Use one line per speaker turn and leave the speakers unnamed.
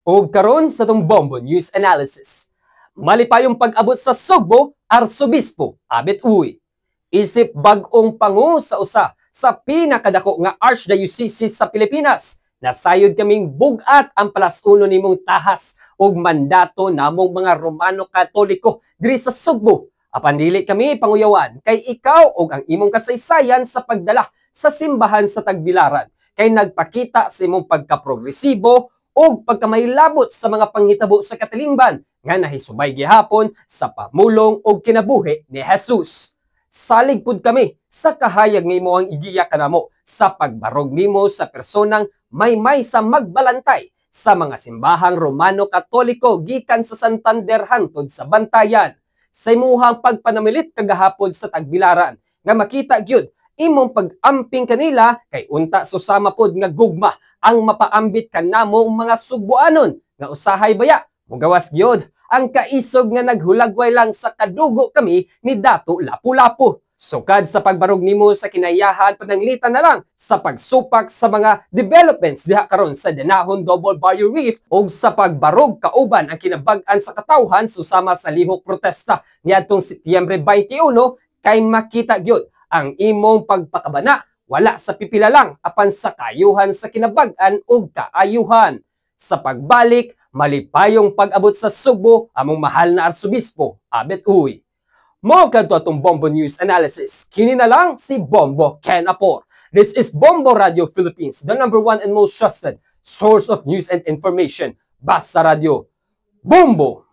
Og karon sa atong Bombo News Analysis. Malipayong pag-abot sa Sugbo, Arsobispo Abet Uy. Isip bag-ong pangu sa usa sa pinakadako nga archdiocese sa Pilipinas. Nasayod kaming bugat ang palas-uno nimong tahas ug mandato namong mga Romano Katoliko diri sa Sugbo. Apan dili kami panguyawan kay ikaw ug ang imong kasaysayan sa pagdala sa simbahan sa Tagbilaran kay nagpakita sa imong pagkaprogresibo ug pagkamaylabot sa mga panghitabo sa katilingban nga nahisubay gihapon sa pamulong ug kinabuhi ni Jesus. Salig pud kami sa kahayag nga imo ang igiya kanamo sa pagbarog nimo sa personang maymay sa magbalantay sa mga simbahang Romano Katoliko gikan sa Santander hangtod sa Bantayan. Sa imuhang pagpanamilit kagahapon sa Tagbilaran nga makita gyud imong pag-amping kanila kay unta susama pod nga gugma ang mapaambit kanamo mga Sugbuanon nga usahay baya mugawas gyud ang kaisog nga naghulagway lang sa kadugo kami ni Datu Lapu-Lapu. Sukad sa pagbarog nimo sa kinayahan, pananglitan na lang sa pagsupak sa mga developments diha karon sa Danajon Double Barrier Reef ug sa pagbarog kauban ang kinabag-an sa katawhan susama sa lihok protesta niadtong Setyembre 21 kay makita gyud ang imong pagpakabana wala sa pipila lang apan sa kayuhan sa kinabag-an ug kaayuhan. Sa pagbalik, malipayong pag-abot sa Sugbo, among mahal na Arsobispo Abet Uy. Mao kadto atong Bombo News Analysis. Kini na lang si Bombo Ken Apor. This is Bombo Radio Philippines, the number one and most trusted source of news and information. Basta Radio. Bombo!